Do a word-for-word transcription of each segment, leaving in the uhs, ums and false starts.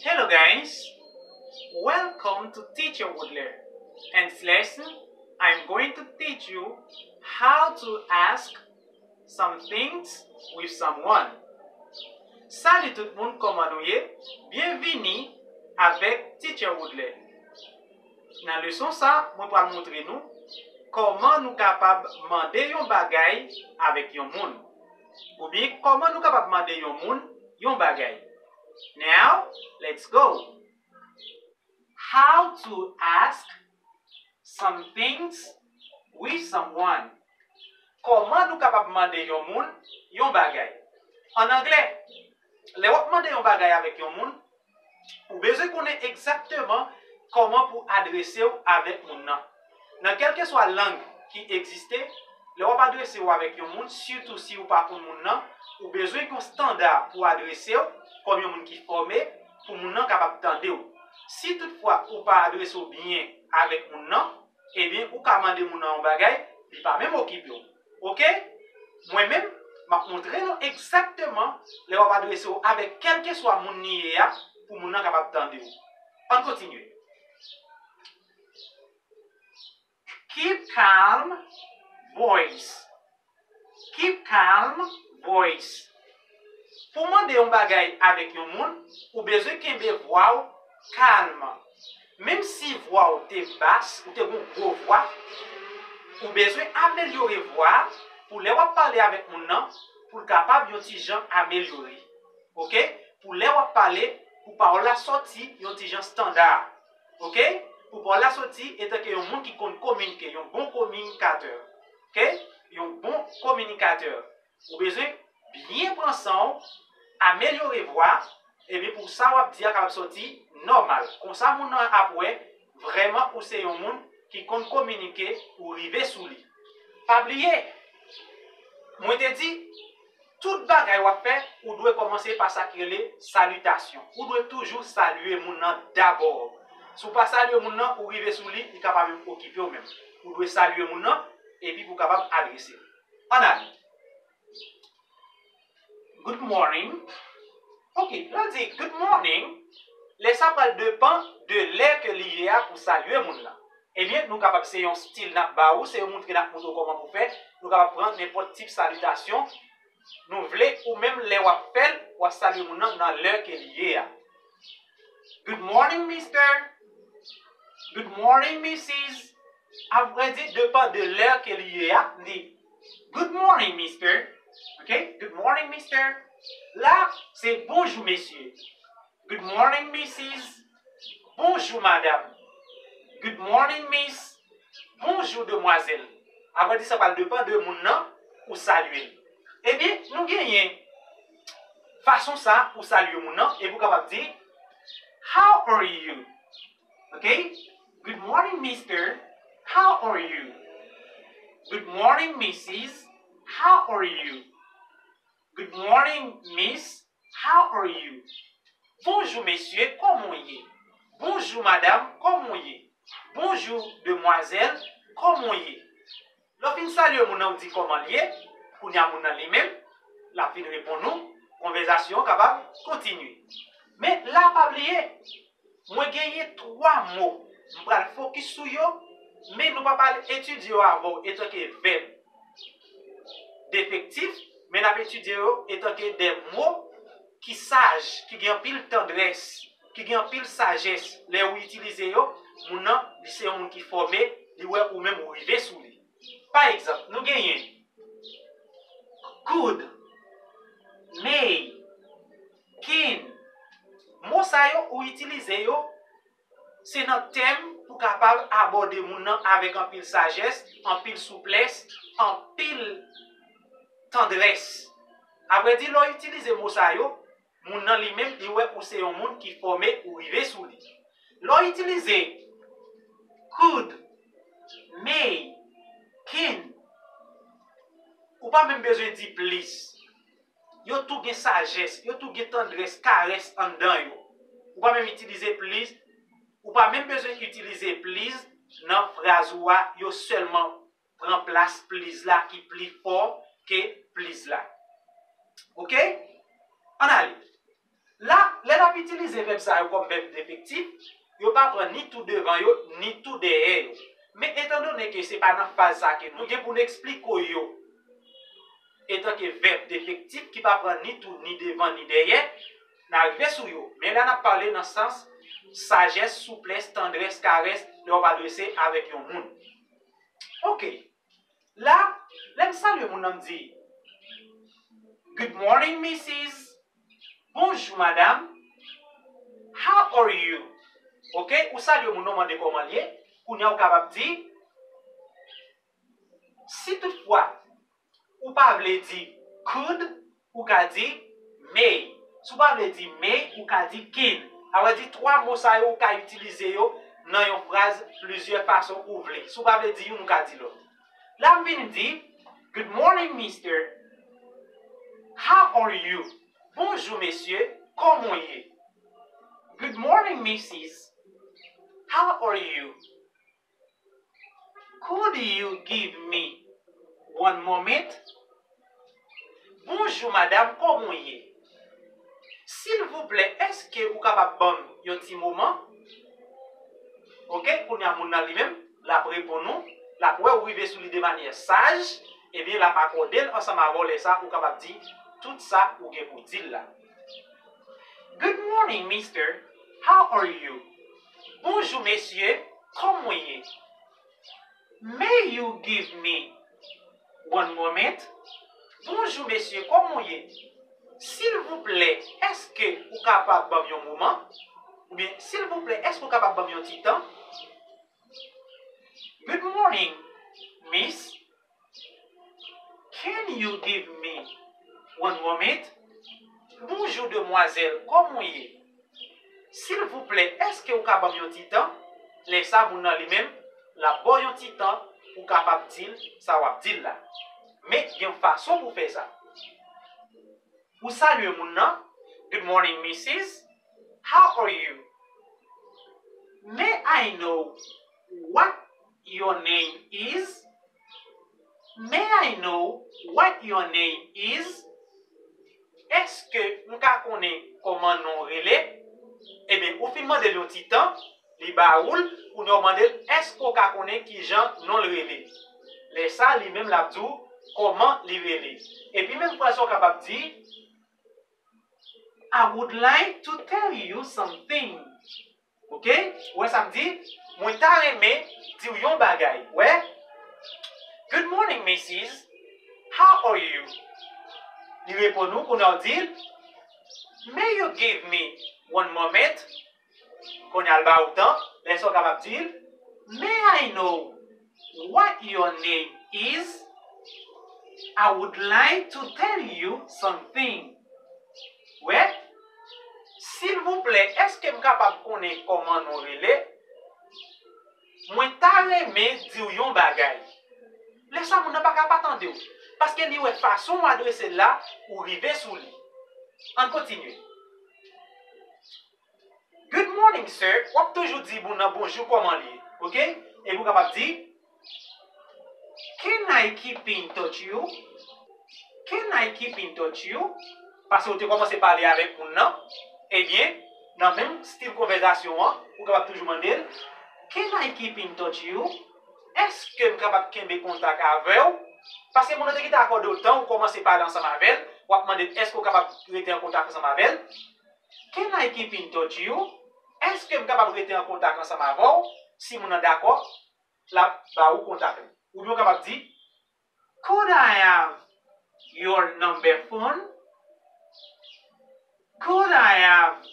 Hello guys, welcome to Teacher Woodler. In this lesson, I'm going to teach you how to ask some things with someone. Salut tout moun, kòman nou ye? Byenvini avèk Teacher Woodler. Nan leson sa, mwen pral montre nou kòman nou kapab mande yon bagay avèk yon moun. Oubyen kòman nou kapab mande yon moun yon bagay. Now, let's go. How to ask some things with someone. Kòman nou kapab mande yon moun yon bagay? An anglè, lè w ap mande yon bagay avèk yon moun, ou bezwen konnen egzakteman kòman pou adrese w avèk moun nan. Nan kèlkeswa lang ki egziste, lè w ap adrese w avèk yon moun, sitou si ou pa konn moun nan, ou bezwen gen yon estanda pou adrese w kòm yon moun ki fòme, pou moun nan kapab tande w. Si toutfwa ou pa adrese w byen avèk moun nan, ebyen, ou ka mande moun nan yon bagay, li pa menm okipe w. Oke? Mwen menm, m ap montre nou egzakteman lè w ap adrese w avèk kèlkeswa moun li ye a, pou moun nan kapab tande w. Ann kontinye. Keep calm voice. Keep calm voice. Pou mande yon bagay avèk yon moun, ou bezwen kenbe vwa w kalm. Menm si vwa w te bas, ou te gen yon gwo vwa, ou bezwen amelyore vwa a pou lè w ap pale avèk moun nan, pou l kapab yon ti jan amelyore. Oke? Pou lè w ap pale, pou pawòl la sòti yon ti jan estanda. Oke? Pou pawòl la sòti etanke yon moun ki konn kominike, yon bon kominikatè. Oke? Yon bon kominikatè. Ou bezwen byen pran san w, amelyore vwa, epi pou sa w ap di a kapab sòti nòmal. Konsa moun nan ap wè vrèman ou se yon moun ki konn kominike, ou rive sou li. Pa bliye, mwen te di, tout bagay w ap fè, ou dwe kòmanse pa sa ki rele salitasyon. Ou dwe toujou salye moun nan dabò. Si w pa salye moun nan, ou rive sou li, li ka pa menm okipe w menm. Ou dwe salye moun nan, epi pou w kapab adrese l. Ann ale. Good morning. Ok, lè w di good morning, lè sa pral depann de lè ke li ye a pou salye moun nan. Ebyen, nou kapab se yon stil n ap ba ou, se yon montre n ap montre w kòman pou fè. Nou kapab pran nenpòt tip salitasyon. Nou vle ou menm lè w ap fè l, w ap salye moun nan nan lè ke li ye a. Good morning, mister. Good morning, missus. Avrèdi, depann de lè ke li ye a, n di good morning, mister. Ok? Good morning, mister. La, se bonjou, mesye. Good morning, missus. Bonjou, madam. Good morning, miss. Bonjou, demwazèl. Avrèdi, sa pral depann de moun nan ou salye l. Ebyen, nou genyen fason sa ou salye moun nan, epi ou kapab di, how are you? Ok? Good morning, mister. How are you? Good morning, missus. How are you? Good morning, miss. How are you? Bonjou, mesye, kòman w ye? Bonjou, madam, kòman w ye? Bonjou, demwazèl, kòman w ye? Lè w fin salye moun nan, ou di kòman l ye, kounye a moun nan li menm, l ap vin reponn ou, konvèsasyon an kapab kontinye. Men la, pa bliye, mwen genyen twa mo, m pral fokis sou yo, men nou p ap al etidye yo avè w etanke vèb defektif, men n ap etidye yo etanke de mo ki saj, ki gen anpil tandrès, ki gen anpil sajès. Lè ou itilize yo, moun nan, li se yon moun ki fòme, li wè ou menm ou rive sou li. Pa egzanp, nou genyen could, may, can. Mo sa yo, ou itilize yo, se nan tèm pou kapab abòde moun nan avèk anpil sajès, anpil souplès, anpil tandrès. Avrèdi, lè w itilize mo sa yo, moun nan li menm, li wè ou se yon moun ki fòme, ou rive sou li. Lè w itilize could, may, can, ou pa menm bezwen di please. Yo tou gen sajès, yo tou gen tandrès, karès anndan yo. Ou pa menm itilize please, ou pa menm bezwen itilize please nan fraz ou a, yo sèlman pran plas please la ki pli fò ke please la. Oke? Ann ale. La, lè n ap itilize vèb sa yo kòm vèb defektif, yo pa pran ni tou devan yo, ni tou dèyè yo. Men etandone ke se pa nan faz sa ke nou gen pou n eksplike w yo, etan ke vèb defektif ki pa pran ni tou, ni devan, ni dèyè, n a rive sou yo. Men la n ap pale nan sans sajès, souplès, tandrès, karès, lè w ap adrese avèk yon moun. Ok. La, lè m salye moun nan, m di, "Good morning, missus." Bonjou, madam. "How are you?" Ok, ou salye moun nan, ou mande kòman l ye. Kounye a, ou kapab di, si toutfwa ou pa vle di could, ou ka di may. Si w pa vle di may, ou ka di can. Sa vle di twa mo sa yo, ou ka itilize yo nan yon fraz plizyè fason ou vle. Si w pa vle di youn, ou ka di lòt. La, m vin di, "Good morning, mister. How are you?" Bonjou, mesye. Kòman w ye? "Good morning, missus. How are you? Could you give me one moment?" Bonjou, madam. Kòman w ye? Silvouplè, èske ou kapab ban m yon ti moman? Ok, kounye a, moun nan li menm, l ap reponn ou, l ap wè ou rive sou li de manyè saj, ebyen, l ap akòde l ansanm avè w. Lè sa, ou kapab di tout sa ou gen pou di l la. "Good morning, mister. How are you?" Bonjou, mesye. Kòman w ye? "May you give me one moment?" Bonjou, mesye. Kòman w ye? Silvouplè, èske ou kapab ban m yon moman? Oubyen, silvouplè, èske ou kapab ban m yon ti tan? "Good morning, miss. Can you give me one moment?" Bonjou, demwazèl. Kòman w ye? Silvouplè, èske ou ka ban m yon ti tan? Lè sa, moun nan li menm, l ap ba w yon ti tan pou w kapab di l sa w ap di l la. Men, gen yon fason pou w fè sa. Ou salye moun nan. "Good morning, missus. How are you? May I know what your name is? May I know what your name is?" Èske m ka konnen kòman non w rele? Ebyen, ou fin mande l yon ti tan, li ba ou l, kounye a w mande l, èske w ka konnen kijan non l rele? Lè sa, li menm l ap di w kòman li rele. Epi menm fraz sa w kapab di, "I would like to tell you something." Ok? Ou wè sa m di? Mwen ta renmen di w yon bagay. Ou wè? "Good morning, missus. How are you?" Li reponn ou, kounye a w di l, "May you give me one moment?" Kounye a l ba ou tan, lè sa w kapab di l, "May I know what your name is? I would like to tell you something." Wè, "Silvouplè, èske m kapab konnen kòman non w rele? Mwen ta renmen di w yon bagay." Lè sa, moun nan pa ka pa tande w, paske li wè fason w adrese l la, ou rive sou li. Ann kontinye. "Good morning, sir." W ap toujou di moun nan bonjou, kòman l ye. Ok? Epi w kapab di, "Can I keep in touch you? Can I keep in touch you?" Paske ou te kòmanse pale avèk moun nan. Ebyen, nan menm stil konvèsasyon an, ou kapab toujou mande l, "Can I keep in touch you?" Èske m kapab kenbe kontak avè w? Paske moun nan te gentan akòde w tan, ou kòmanse pale ansanm avè l, w ap mande l, èske w kapab rete an kontak ansanm avè l? "Can I keep in touch you?" Èske m kapab rete an kontak ansanm avè w? Si moun nan dakò, l ap ba ou kontak li. Oubyen w kapab di, "Could I have your number phone? Could I have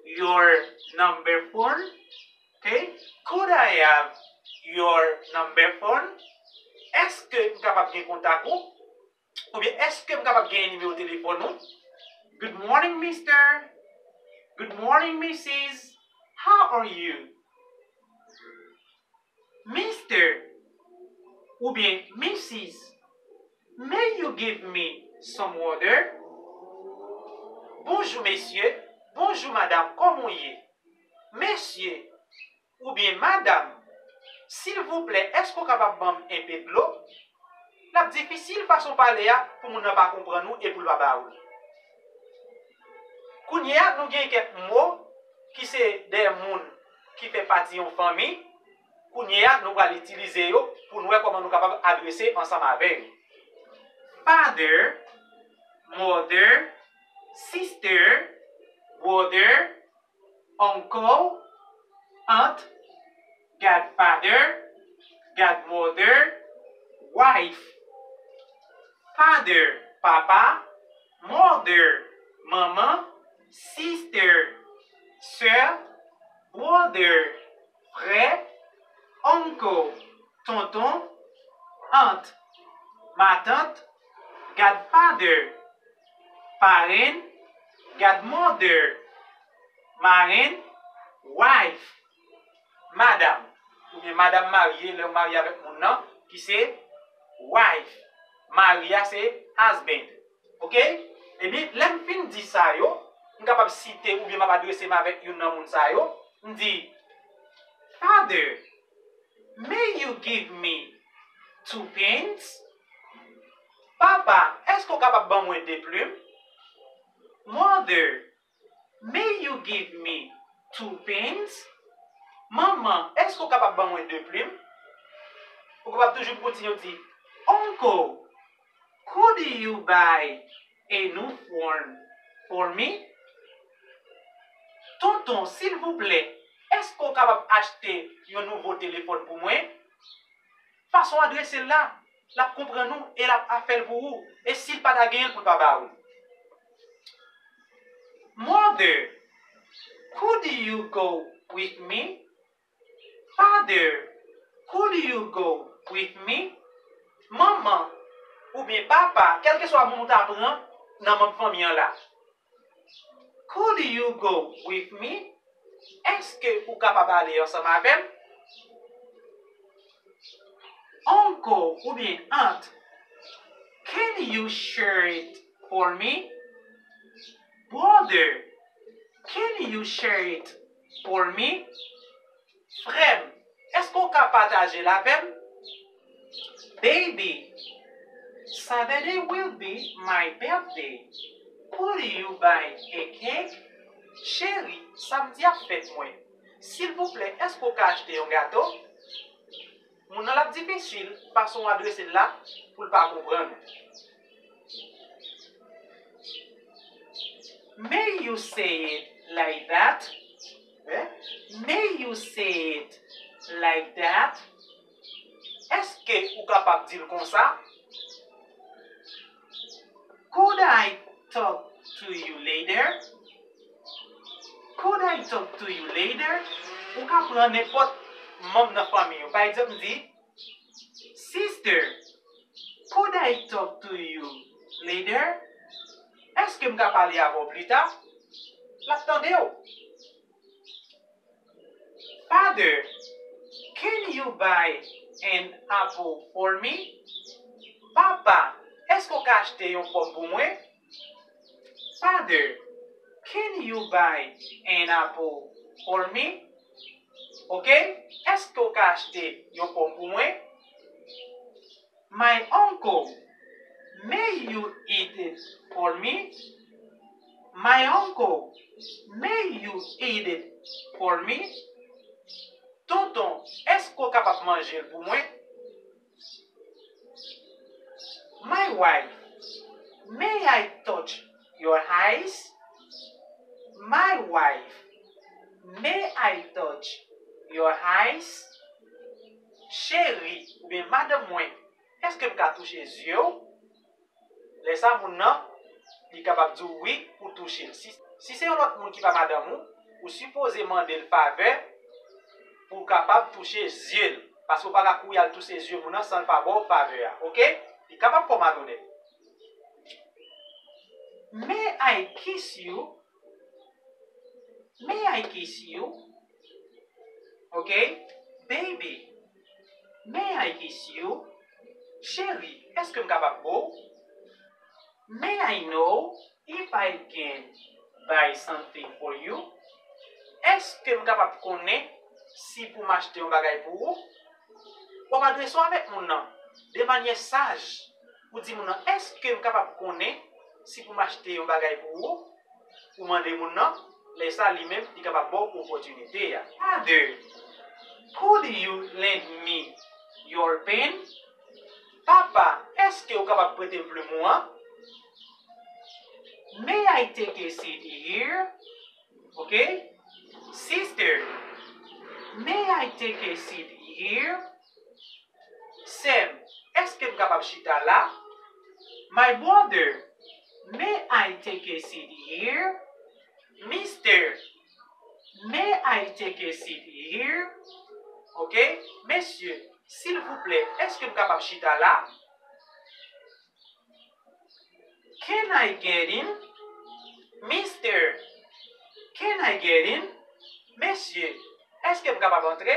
your number phone?" Ok? "Could I have your number phone?" Èske m kapab gen kontak ou? Oubyen, èske m kapab genyen nimewo telefòn ou? "Good morning, mister. Good morning, missus. How are you? Mister oubyen missus, may you give me some water?" Bonjou, mesye. Bonjou, madam. Kòman w ye? Mesye oubyen madam, silvouplè, èske w kapab ban m enpe dlo? L ap difisil fason pale a pou moun nan pa konprann ou epi l pa ba ou l. Kounye a, nou gen kèk mo ki se de moun ki fè pati yon fanmi. Kounye a, nou pral itilize yo pou n wè kòman nou kapab adrese ansanm avè yo. Father, mother, sister, brother, uncle, aunt, godfather, godmother, wife. Father, papa, mother, manman, sister, sè, brother, frè, uncle, tonton, aunt, matant, godfather, parent, godmother, marenn, wife, madanm, oubyen madanm marye, lè w marye avèk moun nan, ki se wife. Mari a se husband. Oke? Ebyen, lè m fin di sa yo, m kapab site oubyen m ap adrese m avèk youn nan moun sa yo. M di, Father, may you give me two pens? Papa, èske w kapab ban mwen de plim? Mother, may you give me two pens? Manman, èske w kapab ban mwen de plim? Ou kapab toujou kontinye di, Uncle, could you buy a new phone for me? Tonton, silvouplè, èske w kapab achte yon nouvo telefòn pou mwen? Fason w adrese l la, l ap konprann ou e l ap fè l pou ou. E si l pa ta genyen l pou l pa ba ou l. Mother, could you go with me? Father, could you go with me? Manman oubyen papa, kèlkeswa moun ou ta pran nan manm fanmi an la. Could you go with me? Èske ou kapab ale ansanm avè m? Uncle oubyen aunt, can you share it for me? Brother, can you share it for me? Frè m, èske w ka pataje l avè m? Baby, Saturday will be my birthday. Could you buy a cake? Cheri, samdi ap fèt mwen. Silvouplè, èske w ka achte yon gato? Moun nan l ap difisil, fason w adrese l la, pou l pa konprann ou. May you say it like that? May you say it like that? Èske ou kapab di l konsa? Could I talk to you later? Could I talk to you later? Ou ka pran nenpòt manm nan fanmi w. Pa egzanp, m di, Sister, could I talk to you later? Èske m ka pale avè w pita? L ap tande w. Father, can you buy an apple for me? Papa, èske w ka achte yon pòm pou mwen? Father, can you buy an apple for me? Oke, èske w ka achte yon pòm pou mwen? My uncle, may you eat it for me? My uncle, may you eat it for me? Tonton, èske w kapab manje l pou mwen? My wife, may I touch your eyes? My wife, may I touch your eyes? Cheri, oubyen madanm mwen, èske m ka touche zye w? Lè sa, moun nan, li kapab di w wi pou touche l. Si, si se yon lòt moun ki pa madanm ou, ou sipoze mande l favè pou w kapab touche zye l. Paske w pa ka kouri al touche zye moun nan san l pa ba w favè a, oke? Li kapab fè w malonèt. May I kiss you? May I kiss you? Oke? Baby, may I kiss you? Cheri, èske m kapab bo w? May I know if I can buy something for you? Èske m kapab konnen si pou m achte yon bagay pou ou? W ap adrese w avèk moun nan de manyè saj. Ou di moun nan, èske m kapab konnen si pou m achte yon bagay pou ou? Ou mande moun nan, lè sa li menm li kapab ba w opòtinite a. Father, could you lend me your pen? Papa, èske w kapab prete m plim ou an? May I take a seat here? Ok? Sister, may I take a seat here? Sè m, èske m kapab chita la? My brother, may I take a seat here? Mister, may I take a seat here? Ok? Mesye, silvouplè, èske m kapab chita la? Can I get in? Mister, can I get in? Mesye, èske m kapab antre?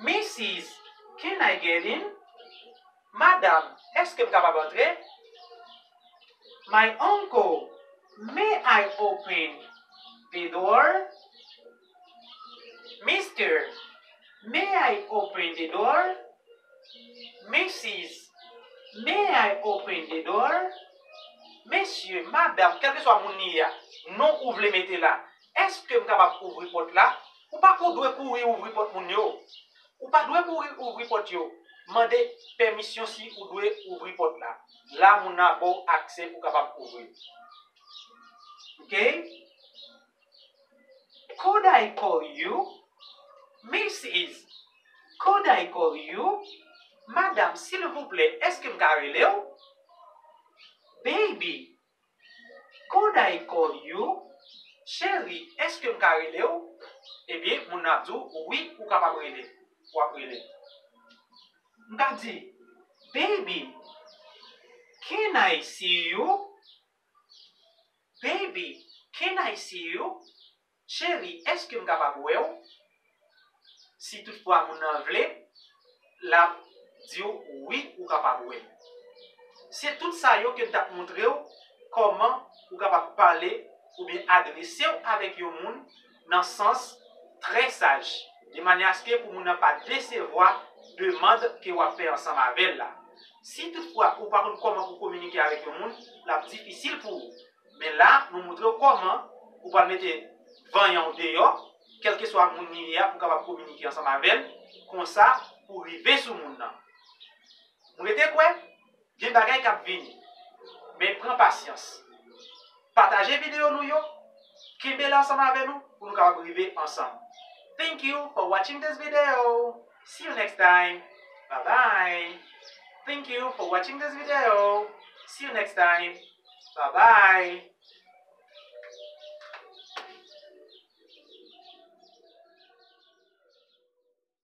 Missus, can I get in? Madanm, èske m kapab antre? My uncle, may I open the door? Mister, may I open the door? Missus, may I open the door? Mesye, madanm, kèlkeswa moun li ye a, non ou vle mete la, èske m kapab ouvri pòt la? Ou pa kou dwe kouri ouvri pòt moun yo. Ou pa dwe kouri ouvri pòt yo. Mande pèmisyon si ou dwe ouvri pòt la. La moun nan ap ba w aksè pou w kapab ouvri. Ok? Could I call you? Missus, could I call you? Madanm, silvouplè, èske m ka rele w? Baby, could I call you? Cheri, èske m ka rele w? Ebyen, moun nan ap di w, wi, ou kapab rele. W ap rele. M ka di, Baby, can I see you? Baby, can I see you? Cheri, èske m kapab wè w? Si toutfwa moun nan vle, l ap di w wi, ou kapab wè. Se tout sa yo ke m t ap montre w kòman ou kapab pale oubyen adrese w avèk yon moun nan sans trè saj, de manyè aske pou moun nan pa desevwa demann ke w ap fè ansanm avè l la. Si toutfwa ou pa konn kòman pou kominike avèk yon moun, l ap difisil pou ou. Men la, nou montre w kòman ou pral mete vanyan w deyò, kèlkeswa moun li ye a, pou w kapab kominike ansanm avè l, konsa pou rive sou moun nan. M rete kwè, gen bagay k ap vini. Men pran pasyans. Pataje videyo nou yo, kenbe la ansanm avè nou pou nou kapab rive ansanm. Thank you for watching this video. See you next time. Bye bye. Thank you for watching this video. See you next time. Bye bye.